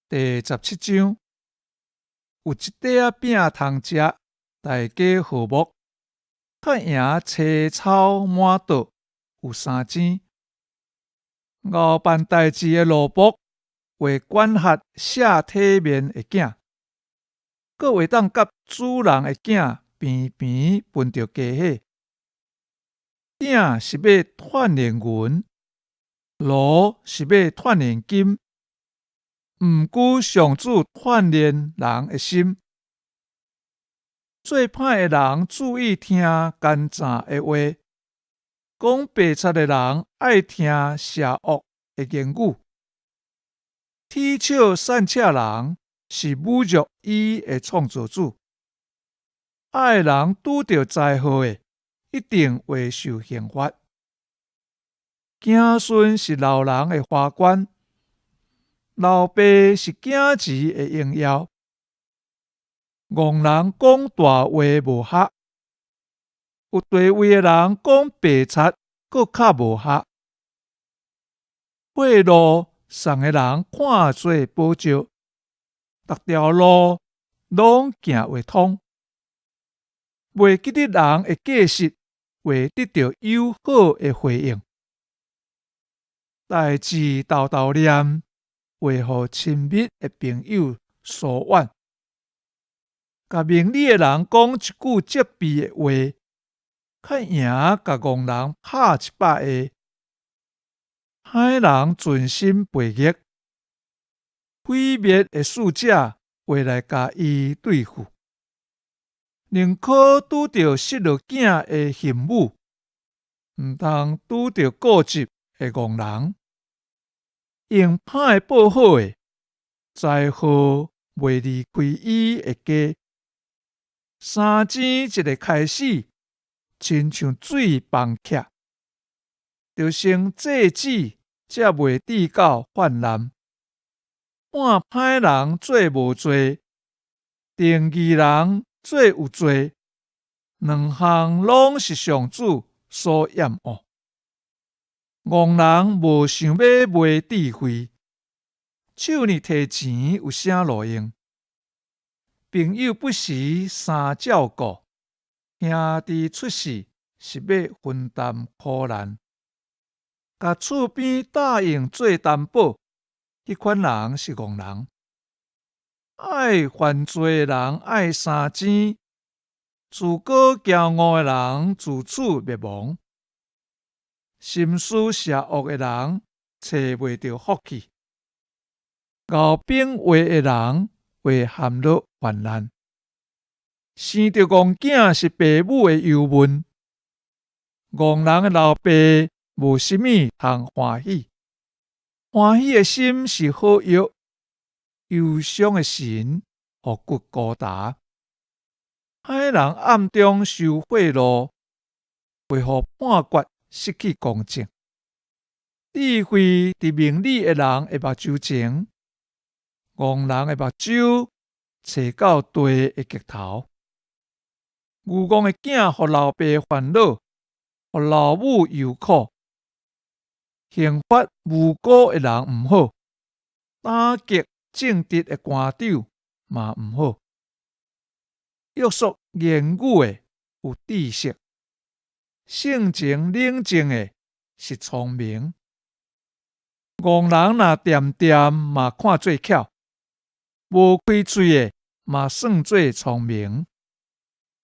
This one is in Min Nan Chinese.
第17章，有一塊仔餅通食，大家和睦，較贏青草滿桌有三錢。𠢕辦代誌的奴僕會管轄卸體面的囝，閣會當佮主人的囝平平分著家伙。鼎是欲鍛煉銀，爐是欲鍛煉金。毋過上主鍛煉人的心。做歹的人注意聽奸詐的話，講白賊的人愛聽邪惡的言語。取笑散赤人是侮辱伊的創造主。愛人拄著災禍的，一定會受刑罰。子孫是老人的華冠，老爸是囝兒的榮耀。戇人講大話無學，有地位的人講白賊閣較無學。賄賂送的人看做寶石，逐條路攏行會通。袂記得人的過失，會得著友好的回應。代誌沓沓念，會予親密的朋友疏遠。共明理的人講一句責備的話，較贏共戇人拍100下。歹人存心背逆，毀滅的使者會來共伊對付。寧可拄著失落囝的賢母，毋通拄著固執的戇人。用歹報好的，災禍袂離開伊的家。三錢一个開始，親像水崩起，著先制止，才袂至到泛濫。判歹人做無罪，定義人做有罪，兩項攏是上主所厭惡。戇人無想欲賣智慧，手呢提錢有啥路用？朋友不時相照顧，兄弟出世是欲分擔苦難。共厝邊答應做擔保，彼款人是戇人。愛犯罪的人愛三錢，自高驕傲的人自取滅亡。心思邪惡的人揣袂著福氣，𠢕反話的人會陷落患難。生著戇囝是爸母的憂悶，戇人的老爸無啥物通歡喜。歡喜的心是好藥，憂傷的神予骨孤焦。歹人暗中收賄賂，會予判決失去公正。智慧佇明理的人的目睭前，戇人的目睭揣到地的極頭。愚戇的囝予老爸煩惱，予老母憂苦。刑罰無辜的人毋好，打擊正直的官長嘛毋好。約束言語的有知識，性情冷靜的是聰明。戇人若恬恬嘛看做巧，無開喙的嘛算做聰明。